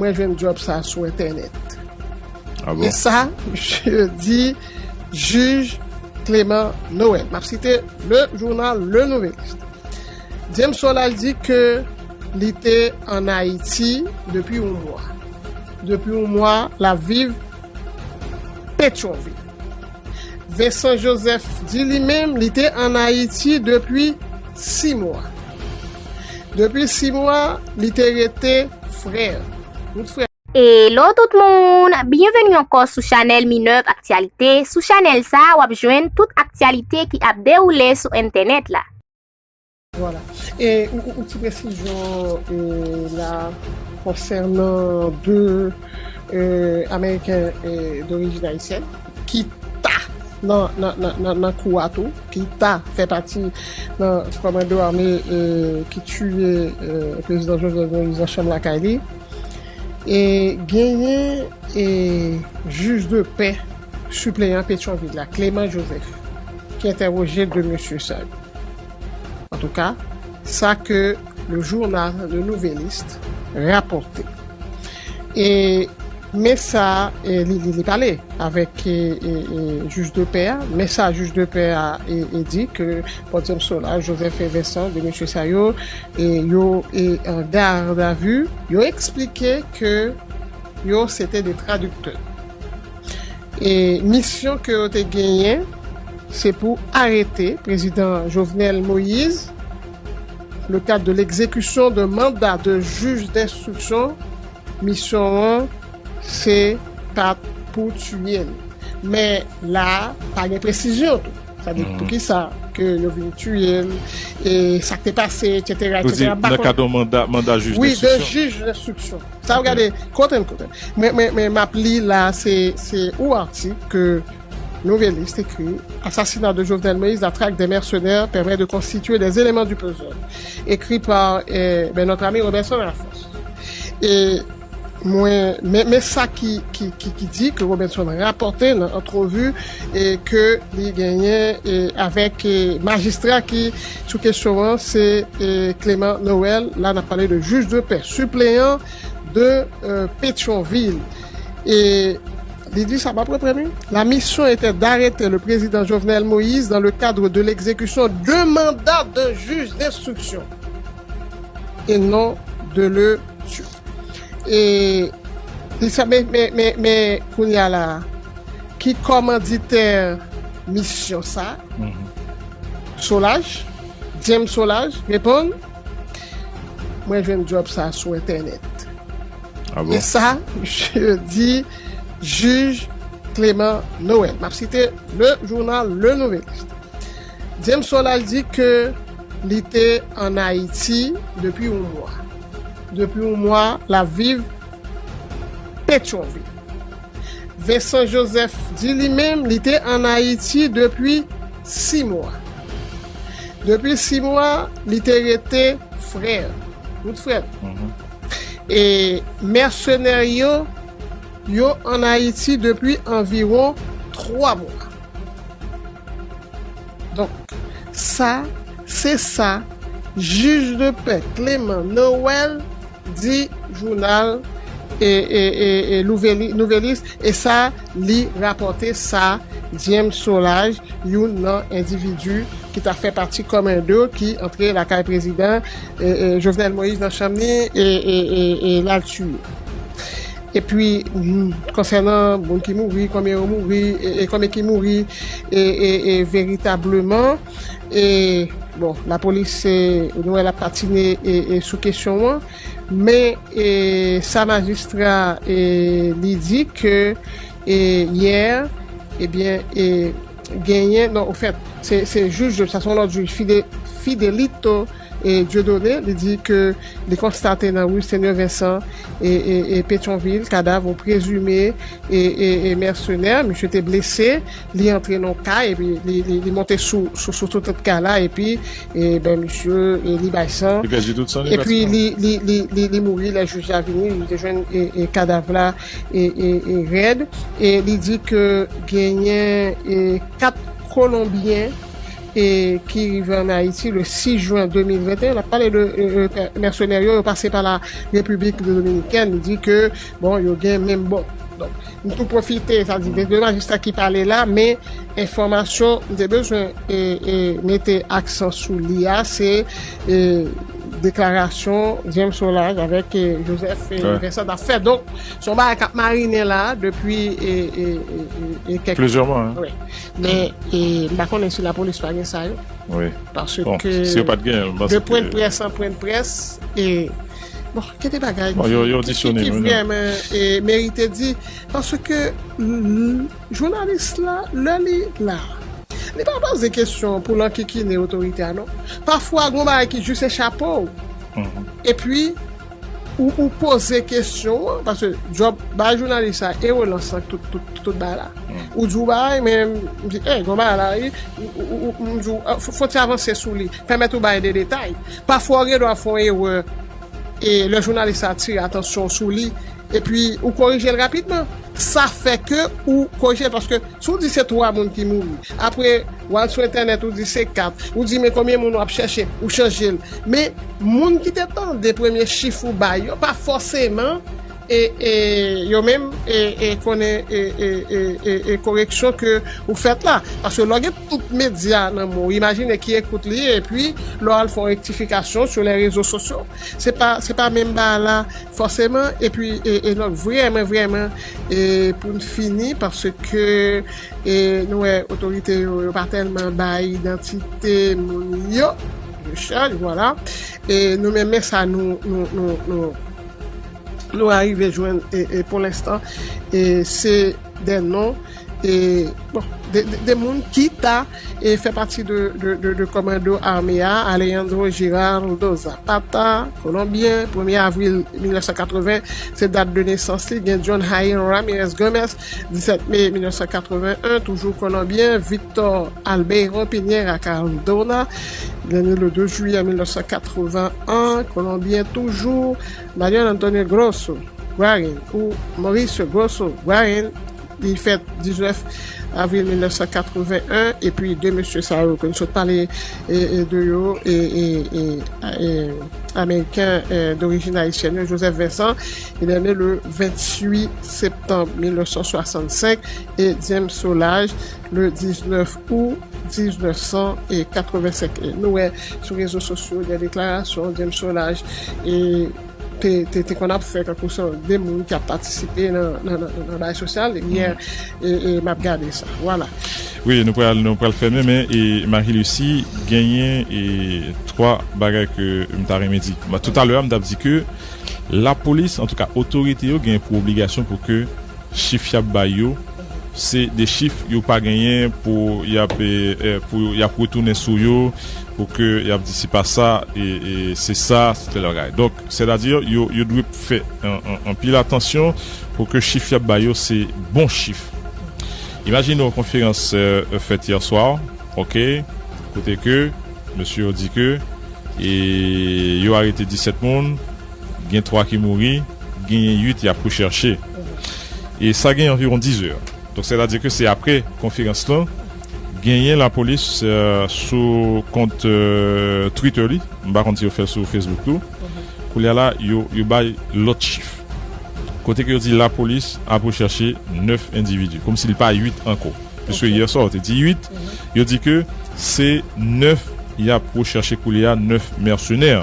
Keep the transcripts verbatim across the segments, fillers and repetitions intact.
Mwen jwenn djòb sa sou entènèt. Ah bon? E sa, misye di jij Clément Noël. M ap site le jounal Le Nouvelliste. James Solages di ke li te ann Ayiti depi yon mwa. Depi yon mwa, l ap viv Petyonvil. Vincent Joseph di li menm li te ann Ayiti depi sis mwa. Depi sis mwa, li te rete frè. Tout frè. Hello tout moun! Byenveni ankò sou chanèl Minerve Actualité. Sou chanèl sa, w ap jwenn tout aktyalite ki ap dewoule sou entènèt la. Vwala. E yon, yon, yon ti presizyon e, la konsènan de e, Ameriken e, dorijin ayisyèn ki ta nan, nan, nan, nan, nan kou a tou, ki ta fè pati nan kòmando ame e, ki tiye e, prezidan Jovenel Moïse nan chanm lakay li. E genyen e, jij de pè sipleyan Petyonvil la, Clément Joseph, ki entèwoje de mesye sa yo. Antouka, sa ke le journal Le Nouvelliste rapòte. E men sa, e, li, li, li pale avèk e, e, e, jij de pè a, men sa jij de pè a e, e di ke Pòdyòm Sola, Joseph e Vincent, de mesye sa yo, e, yo e, an gadavi, yo eksplike ke yo se te de tradiktè. E misyon ke yo te genyen, se pou arete prezidan Jovenel Moïse, le cadre de l'exécution d'un mandat de juge d'instruction, misyon an, se pa t pou tiye l. Men la, pa gen presizyon tou. Sa di, pou ki sa ke yo vin tiye l, e sa k te pase, etsetera, etsetera. Nan kad yon manda, manda jij d'instruction. Wi, de jij d'instruction. Sa w gade, kote l, kote l. Men, men, men m ap li la, se, se yon atik ke Nouvelliste écrit, Assassinat de Jovenel Moïse, la traque des mercenaires permet de constituer des éléments du puzzle. Écrit par eh, ben, notre ami Robertson Lafrance. E mwen, men, men sa ki, ki, ki, ki di ke Robertson rapòte nan antrevi e ke li genyen e avèk e majistra ki sou kesyon an, se e Clément Noël. La, n ap pale de jij de pè sipleyan de e, Petyonvil. E li di sa, m ap reprann li. La mission était d'arrêter le président Jovenel Moïse dans le cadre de l'exécution d'un mandat d'un juge d'instruction et non de le tuer. E li sa, men, men, men, men kounye a la, ki kòmanditè misyon sa, Solages, James Solages, reponn, mwen jwenn djòb sa sou entènèt. Ah bon? E sa, misye di jij Clément Noël. M ap site le jounal Le Nouvelliste. James Solages di ke li te ann Ayiti depi yon mwa. Depi yon mwa, l ap viv Petyonvil. Vincent Joseph di li menm li te ann Ayiti depi sis mwa. Depi sis mwa, li te rete frè. Tout frè. E mèsenè yo, yo ann Ayiti depi anviwon twa mwa. Donk, sa, se sa, jij de pè Clément Noël di jounal e, e, e, e Nouveli-, Nouvelliste, e sa, li rapòte sa, James Solages, youn nan endividi ki ta fè pati kòmando ki antre lakay prezidan e, e, Jovenel Moïse nan chanm li e, e, e, e l al tiye. Epi, mm, konsènan moun ki mouri, konbyen yo mouri, e, e konbyen ki mouri, e, e, e veritableman, e, bon, lapolis, e, nou wè l ap patine, e, e sou kesyon an, men, e, sa majistra, e, li di ke, e, yè, ebyen, e, genyen, non, ofèt, se, se jij, sa se yon lòt jij, Fide-, Fidelito, e, Dieudonné, li di ke li konstate nan ri Seigneur Vincent e, e, e Petyonvil, kadav yon prezime e, e, e mèsenè. Misye te blese, li antre nan kay, epi li, li, li monte sou, sou, sou, sou tèt kay la, epi, e, ben, misye, e, li bay san. Li pèdi tout san li. Epi li, li, li, li, li mouri, lè jij la vini, li te jwenn, e, e, kadav la, e, e, e rèd. E li di ke genyen, e, kat Kolonbyen e ki rive ann Ayiti le sis jen de mil venteyen. N ap pale de e, e, mèsenè yo, yo pase pa la Repiblik Dominikèn. Li di ke, bon, yo gen menm bon. Donk, m tou pwofite, sa di, de, de majistra ki pale la, men enfòmasyon m te bezwen e, e, mete aksan sou li a, se e, deklarasyon James Solages avèk e, Joseph e, Vincent t ap fè. Donk, se yon bagay k ap marinen la depi e, e, e, e, e kèk... Plizyè mwa, hein. Wi. Men e, m pa konnen si lapolis pa gen sa yo. Wi. Paske de pwennprès an pwennprès, e, bon, gen de bagay ki vrèman e, merite di. Paske jounalis la, lè li la, li pa poze kesyon pou l ankikine otorite a, non. Pafwa, gen bagay ki jis echape w. Epi, ou, ou poze kesyon an, paske djòb bay jounalis la e relans lan, tout, tout, tout bagay la. Ou di w bagay, men m di, e, gen bagay la, wi, ou, ou, ou, m di w, fò, fò ti avanse sou li, pèmèt ou bay de detay. Pafwa, ou gen dwa fè yon erè, e lè jounalis la atire atansyon sou li, epi ou korije l rapidman. Sa fè ke ou korije l, paske si w di se twa moun ki mouri, apre, w al sou entènèt, ou di se kat, ou di, men konbyen moun w ap chèche, ou chanje l. Men, moun ki te tande premye chif ou bay yo, pa fòseman e, e, yo menm e, e, konnen e, e, e, e, e koreksyon ke ou fèt la. Paske lè w gen tout medya nan men w, imajine ki ekout li, epi lè w al fè yon rektifikasyon sou lè rezo sosyo, se pa, se pa menm bagay la fòseman. Epi, e, e, donk, vrèman, vrèman, e, pou n fini, paske e, nou wè otorite yo, yo pa tèlman bay idantite moun yo, de chaj, vwala. E nou menm, men sa nou, nou, nou, nou, nou arive jwenn, e, e, pou lenstan, e se de non, e, bon, de, de, de moun ki ta, e, fè pati de, de, de, de kòmando ame a, Alejandro Giraldo Zapata, kolonbyen, premye avril mil nèf san katreven, se dat de nesans li, gen John Jairo Ramirez Gomez, disèt me mil nèf san katreven en, toujou kolonbyen, Victor Albeiro Piñera Cardona, li ne le de jiyè mil nèf san katreven en, kolonbyen toujou, Mariano Antonio Grosso Guarin, ou Mauricio Grosso Guarin, li fèt diznèf avril mil nèf san katreven en, epi de mesye sa yo ke n sot pale, e, e, de yo, e, e, e, e, ameriken, e, dorijin ayisyèn yo, Joseph Vincent, il est né le vingt-huit septembre mille neuf cent soixante-cinq, e James Solages, le diznèf out diznèf san katreven senk. E nou wè sou rezo sosyo de deklarasyon James Solages, e te, te, te konn ap fè kankou se de moun ki ap patisipe nan, nan, nan, nan bagay sosyal. Yè, e, e m ap gade sa. Vwala. Wi, nou pral, nou pral fèmen, men, e, Marie Lucie, genyen, e, twa bagay ke m ta renmen di. Bon, toutalè a, m t ap di ke lapolis, antouka, otorite yo, gen pou obligasyon pou ke chif y ap bay yo, se de chif yo pa genyen pou y ap, e, e, pou y ap retounen sou yo, pou ke y ap di se pa sa, e, e, se sa, se tèl bagay. Donk, sètadi, yo, yo dwe fè an, an, anpil atansyon pou ke chif y ap bay yo, se bon chif. Imajine w konferans, e, fèt yè swa, oke, kote ke mesye yo di ke, e, yo arete disèt moun, gen twa ki mouri, genyen uit y ap rechèche. E sa gen anviwon diz è. Donk, sètadi ke se apre konferans lan, genyen lapolis, e, sou kont, e, Twitter li, m pa konn si yo fè l sou Facebook tou. Koulye a la, yo, yo bay lòt chif. Kote ke yo di lapolis ap rechèche nèf endividi, kòmsi li pa uit ankò. Piske yè swa, yo te di uit, yo di ke se nèf y ap rechèche koulye a, nèf mèsenè.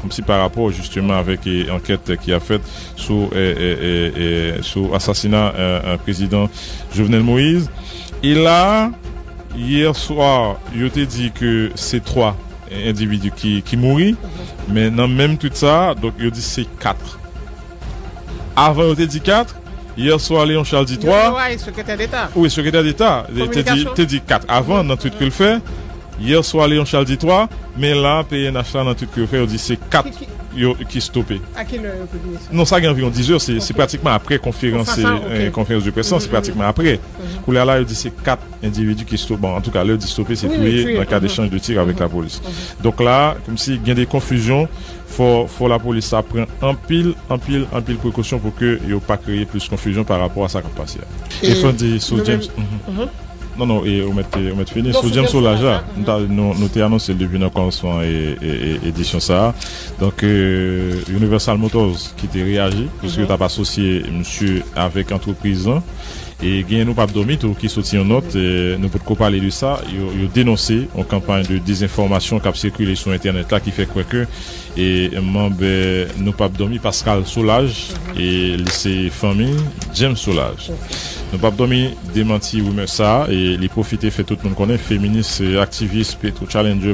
Kòmsi pa rapò, jisteman, avèk, e, ankèt ki ap fèt sou, e, e, e, e, sou asasina, e, e, prezidan Jovenel Moïse. E la, yè swa, yo te di ke se twa endividi ki, ki mouri, men nan menm tweet sa, donk, yo di se kat. Avan, yo te di kat, yè swa, Léon Charles di twa. Yo, yo, ay, sekretè deta. Wi, sekretè deta, te di, kominikasyon, te di kat. Avan, nan tweet ke l fè, yè swa, Léon Charles di twa, men la, P N H la, nan tweet ke yo fè, yo di se kat yo ki stope. A ki lè yo pibliye sa? Non, sa gen anviwon diz è, se, se pratikman apre konferans, e, konferans de près lan, se pratikman apre. Koulye a la, yo di se kat endividi ki stope. Bon, antouka, lè yo di stope, se touye nan kad echanj de tir avèk lapolis. Donk la, kòmsi gen de konfizyon, fò, fò lapolis la pran anpil, anpil, anpil prekosyon pou ke yo pa kreye plis konfizyon pa rapò a sa k ap pase a. E fò n di sou James. Non, non, e ou mèt, ou mèt fini. Sou James Solages la, nou, nou te anonse l depi nan kòmansman e, e, e, edisyon sa a. Donk, euh, Universal Motors ki te reyaji, piske yo t ap asosye misye avèk antrepriz lan. E gen Nou P ap Dòmi tou ki soti yon nòt, e nou potko pale de sa, yo, yo denonse yon kanpay de dezenfòmasyon k ap sikile sou entènèt la ki fè kwè ke e manm, e, Nou P ap Dòmi, Pascal Solages, e li se fanmi James Solages. Nou P ap Dòmi demanti rimè sa a, e li pwofite fè tout moun konnen feminis, e, aktivis, petro challenger,